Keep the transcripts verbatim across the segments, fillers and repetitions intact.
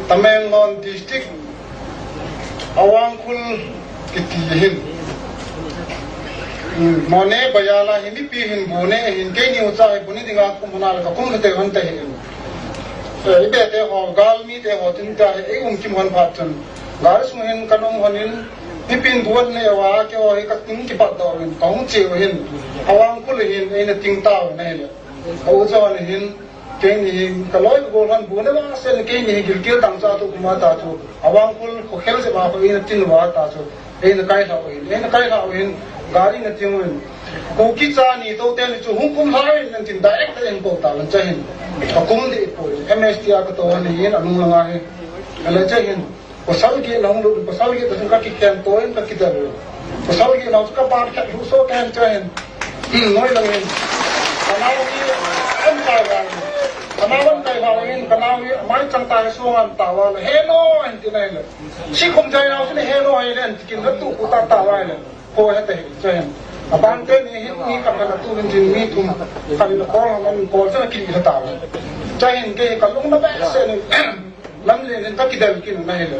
Tamenglong District, Awangkhul kiti hin. Hmm, Mone Bayala hi mipi hin bu ne hin keini u cha hi bu ne dinga kum hon a le ka kum kate hon te hin. Eh, i be te ho, galmi te ho tin ta hi, ei um kim hon phat chun. Gari sung hin ka nung hon in, mipin bu ne wa ke ho hi ka tin kipat doh in, ka hung che u hin. Awangkhul hin, ei na ting ta u ne le. Ka u cha hon hin, Keini hi ka loi ka gol hon bu ne vang sen, keini hi gilkel dang cha tu kuma ta chu. Awangkhul kho khel se ba ko ina tin va ta chu. Eina kai hlau hin, eina kai hlau hin, gari na ting hin. Kuki cha ni to te ni chu hung kum hlau hin nan tin direct in ko ta lan cha hin. Ka kum de po. M S T a ka to ni hin anung langa hi. Ala cha hin. Pasal geh na hung lut, pasal geh ta chun ka kikhen to in ka kidel. Pasal geh na chu ka ban khat lu so ten cha hin. Hmm, noi lang hin. Ka nau hi an kai va. Ka nau an kai va hin, ka nau hi mai chang ta hi so an ta va le. He no an ti nai le. Si kum jai nau si he no he le an ti kin la tu ku ta ta va le. Ko he te cha hin. A ban te ni hin ni ka ka tu min tin mi tum. Ka ni ko man ko sa ki ta va. Cha hin ke ka lung na ba se ni. Lamlen in ka kidel kin na hile.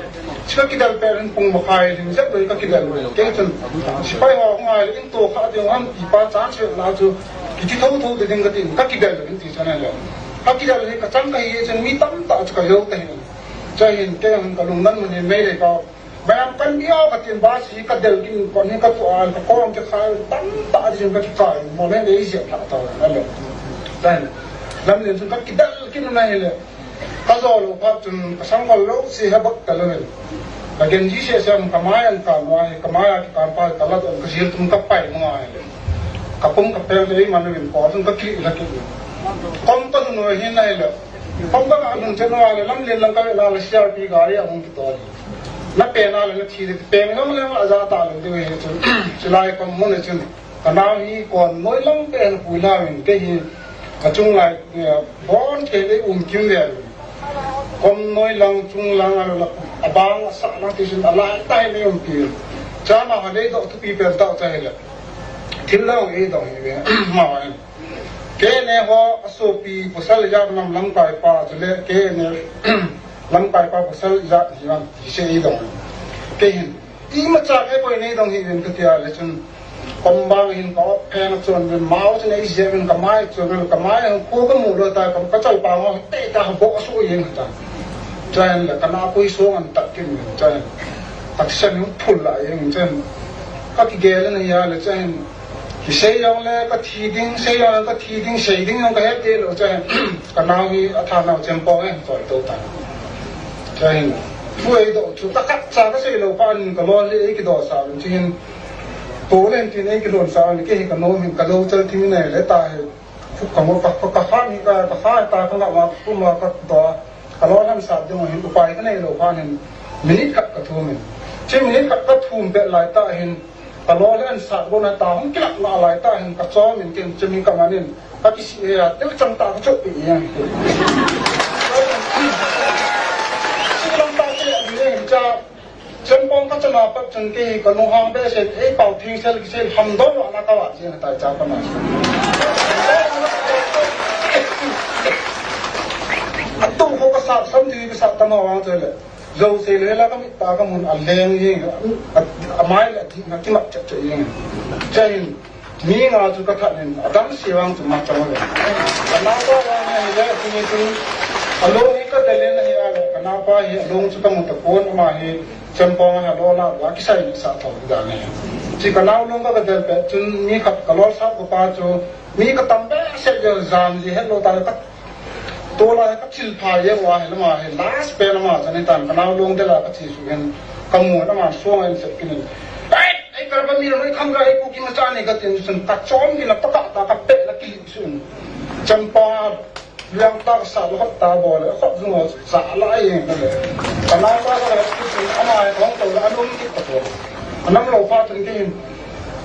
Ka kidel pe rin pung makhai rin jep ka kidel. Kei chun sipai ho ngai in to kha ding ham ti pa chance na chu kiti tho tho de ding ka tin ka kidel in ti chana le. Ka kidel hi ka chang ka hi chun mi tam ta chu ka yo ta hin. Cha hin ke hin ka lung nan mun hin mei le ka. Bayam kan mi o ka tin ba si ka del kin kon hin ka tu an ka kong ke khai tam ta di jin ka ki kai mo le le isi ta ta na le. Dan. Lamlen chun ka kidel kin na hile. Ka zo lo phat chun ka sang kol lo si ha bak ta lo nen. Ka gen ji se sem ka mai an ka no ai ka mai a ki kan pa ka la don ka jil tum ka pai mo ai. Ka pum ka pel de man nen ko chun ka ki la ki. Kom ka no hin ai le. Kom ka na nun chen wa le lam len lang ka la la C R P gari a hung ki to. Na pe na le na thi de pe ngam le ma za ta lo de he chun. Chulai kom mo ne chun. Ka nau hi kon noi lang pen pui la min ke hi ka chung lai, eh, bon ke le um kim ve. Kom noi lang chung lang a la a bang a sa lang ti sin a lai tai le um pi. Cha ma ha le do tu pi pen tau cha he le. Thil lang e do hi ve. Ma wa. Ke ne ho a so pi pasal ya nam lam kai pa chu le ke ne lam kai pa pasal ya hi lam ti se e do. Ke hin. Imacha kei poi nei dong hi ven ka tia le chun. Kom bang hin ka op phen a chun ven mau chun ei je ven ka mai chun ven ka mai hung ko ka mu lo ta ka, ka chal pa ngo te ta bo su yen ta. Chen le ka na pui so ngan tak kin ven chen. Tak sen hung phul la yen chen. Ka ki gel na ya le chen. Ki sei jong le ka thi ding, sei jong le ka thi ding, sei ding jong ka het te lo chen. Ka nau hi a tha nau chen po ngen choi to ta. Chen. Pui do chu ta khat cha ka sei lo pa nin ka lo le ei ki do sa ven chin. To len tin ei ki don sa ven ke hi ka no hin ka lo chal thi mi nai le ta hi. Fu ka mo ka, ka, ka fa ni ka, ka fa ta ka nga ma ku ma ka do. Ka lo lam sa ding hin upai ka nei lo pa nin. Minute khat ka thum in. Chi minute khat ka thum be lai ta hin. Ka lo le an sa go na ta hung kilak na lai ta hin ka chom in kin chim in ka manin. Ka ki si e a, te chang ta ka chop pi e. Si lam ta ke a ni le hin cha. Chen pong ka chana pat chun ke ka nu hang be se, ei pau thing sel ki sel ham do na ka wa se na tai cha pa na. A tu ho ka sa sam di ka sa ta ma wa che le. Zo se le la ka mi ta ka mun a leng yin, a, a mai le di na ki ma che che yin. Che hin. Mi nga chu ka that nin, a dam si vang chu ma chang le. Ka nau pa vang hi le, chu ni chu, a lo hi ka del in hi a le, ka nau pa hi, a lo chu ka mu ta pon, ama hi, chen pong ha lo la, la ki sai ni sa thong da ne. Chi ka nau long ka ka del pe, chun mi khat ka lo sa ko pa chu, mi ka tam be se yo zan ji het lo ta le ka To la ka thil pha ye wa he lama he last pe lama chani tan ka nau long de la ka thi su hen ka mu lama suang en sep kinin. Ai, ai ka ba mi roi kham ga ai ku ki ma chani ka tin sun ka chom ki la pa ka ta ka pe la ki sun. Champa liang ta sa lo ta bo le khop zung sa la ai le. Ka nau ta ka la ki sun ama ai kong to la lung ki ta ko. Anam lo pa tun ki hin.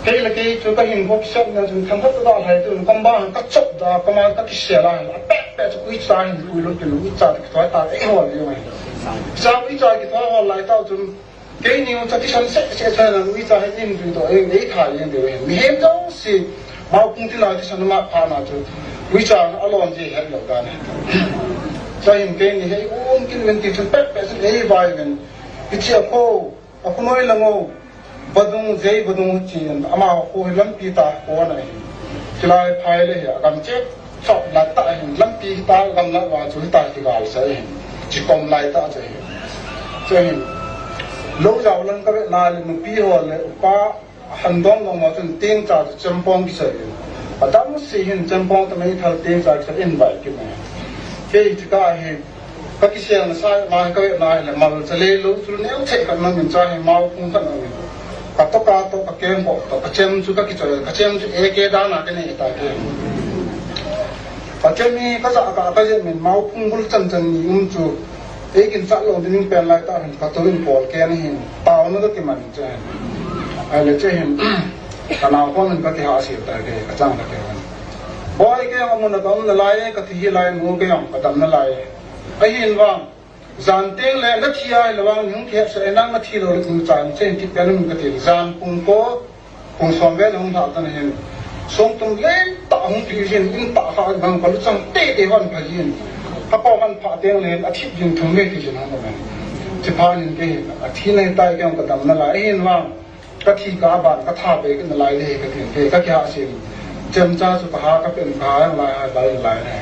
Kei le kei chu ka hin bok sep na chun themkhat ka dalhai tun, kamba ka chop da, kama ka kisel a, a pek pek chu uicha hin pui lo kin uicha te kithoi ta, ei hol le mai. Cha uicha kithoi hol lai tau chun, keini u cha kisan seh seh cha na uicha hin in tui to, ei, ei tha yen de, mihem jouse, mau kung tin a kisan ma pha na chu, uicha a lon ji het lo da ne. Cha hin keini hei um kin ven ti chun pek pek chun Ei vai ven, hiche a kho, a khonoi lang o, vadung, jei vadung chin, ama kho hi lampi tah kona hi. Chilai phai le hi, agam che, chok la ta hi, lampi ta gam la wa chu ta hi gal sa hi. Chi kom lai ta che hi. Che hi. Lo jao lang ka ve na le, nupi ho le, upa, Han dong dong ma chun tengcha chu chempong kisai in. Adang si hin chempong ta mai thal tengcha kisai in vai ki mai. Kei chu ka hi ka kisel na sa ma ka ve na le mal cha le lo chu neo che ka nang min cha hi mau kung ka nang. Ka to ka to ka kem ko to ka chem chu ka kichoi ka chem chu e ke da na ke ne ta ke. Ka chem ni ka sa ka ka je min mau kung bul chan chan ni um chu. Ei kin sa lo ding pen lai ta hin ka to in pol ke ni hin. Pau na ka kiman. Che hin. Ai le che hin. Ka nao kon ka ti ha sil ta ke, ka chang ta ke. Boi ke ang mun ka um na lai, ka thi hi lai mu ke ang ka dam na lai. Ahin vang. Jan teng le na thi ai le vang hung ke sa nang na thi lo le kum chan che hin ti pe na mun ka ti. Jan pung ko, pung som ve na hung ha ta na hin. Song tum le ta hung ti hin in ta ha bang ka lu chang te te hon pha hin. Ha pa hon pha teng le a thi jin thum ve ti jin hon na. Chi pha nin ke hin. A thi na ta ke ang ka dam na lai. Ahin vang. Ka thi ka ban ka tha be ka na lai le ka tin te ka kya sin. Chem cha chu ka ha ka pen ka ha lai ha lai lai ne.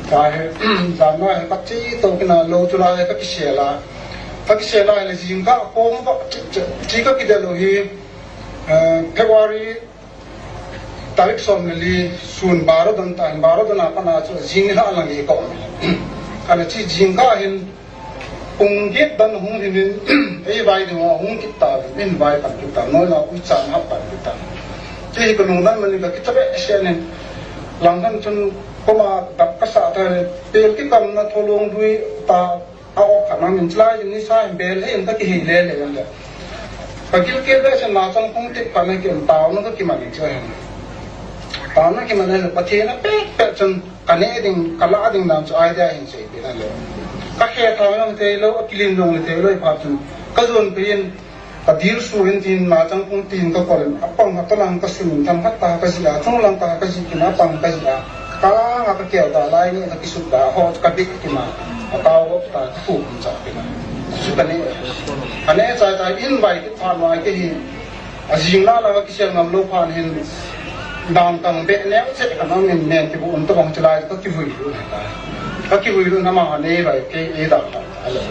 Ka he jan na he ka chi to ki na lo chu lai ka ki se la. Ka ki se la le jing ka ko ba chi chi ka ki de lo hi. Eh, February tarik som le li sun baro don ta baro don a ka na chu jing ha lang i ko. Ka na chi jing ka hin Pung get dan hung hin in, ei vai ding hung kit ta, in vai pan kit ta, noi la ui chan hap pan kit ta. Che hi ka lung dan mani ka kit ta be se ne. Lang dan chun koma dap ka sa ta ne, pel ki kam na tholong dui ta, a ok kha nang min chlai ni sa hin bel he in ka ki hi le le le. Ka gil ke be se na chang kung tik pan ne ki in tao na ka ki man ni che hin. Tao na ki man ne Pathen a pek pek chun Ka neh ding, ka lah ding dan chu idea hin sei peh na le. Ka khe thau jong thei lou, a kilim jong le thei lou, phat chun ka jon peh in, ka dil su in tin, na chang kung tin ka kol in, a pang a tolang ka sun in, themkhat ta ka jih a, chunglang ta ka jih in, a pang ka jih a, ka nga ka kel ta lai ni, ka kisut ta, ho ka bik ki ma, ka tao ta, ka kum cha peh na. Chu ka neh, ka neh chai chai in vai ki phat mai ke hi. A jing la la ka kisel ngam lou phat hin, dang tang be neo che ka nang in nen ti bu un to bang chilai ka kivui lu na ta. Ka kivui lu na ma ha nei bai ke e dang ta. Alo.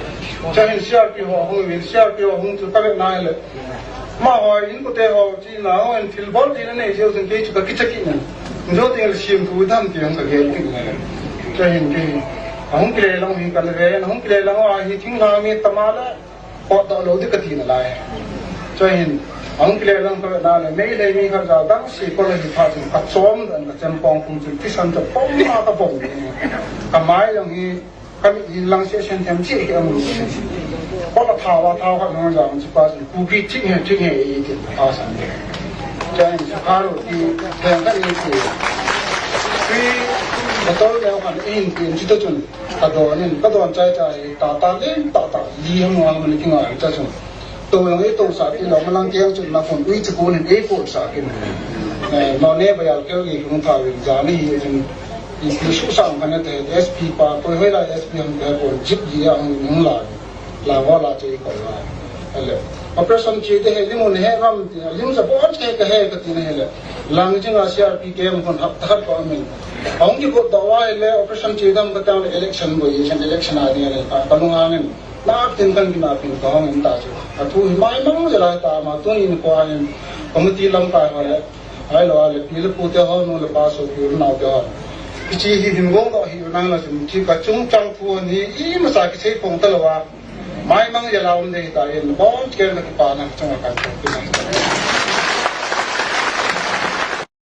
Cha hin C R P ho hung, hin C R P ho hung chu ka ve nai le. Ma ho in ko te ho chi na ho in thil bol ti na nei jeu sin ke chu ka kicha ki na. Jo ting le sim tu dam ti hung ka gel ki na. Cha hin ke. Hung kile long hin ka le ve, hung kile long a hi thing na mi ta ma le. Pot to lo di ka ti na lai. Cho hin, ang kile lang ka na le, mei le mi kha ja dang si ko le hi pha chun ka chom dan ka chem pong kum chun ti san to pong ma ka pong. Ka mai lang hi, ka mi hin lang se sen them chi ke am. Ko la thawa thawa ka no ja ang chi pa chun ku ki chi he chi he i ti pa san de. Cho hin, sa ka ro ti, then ka ni ti. Pi, ka to le ka ni ti to chun. Ka don in, ka don chai chai, ta ta len, ta ta, li hang wang man ki ngai ta chu. To yang e to sa ki lo, malang keng chu na phone, ui chu ko nin, e ko sa ki. Eh, no ne ba yal kel ki hung tha win, ja ni hi jin, i ki su sang ka ne te, S P pa, ko hoi la S P hang te ko, jip ji ya hung hung la. La wa la che ko la. Ale. Operation chi te he, limu ne he ram, lim sa bon che ka he ka ti ne he le. Lang jing a C R P ke hung hap ta ko min. Hung ki ko to wa le operation chi dam ka tang le election bo yi chan election a ni le ka ka lung a ngin. Na tin kan ki na pin ka hung in ta chu. A thu hi mai mang le la ta ma tu ni ko a ngin. Committee lam ka ho le. Ai lo a le pi le pu te ho nu le pa so pi nau te ho. Ki chi hi hin gong do hi nang la chun ki ka chung chang thu ni i ma sa ki sei pong ta lo wa. Mai mang ya la um de ta yin bon ken ka ki pa na chung ka ka.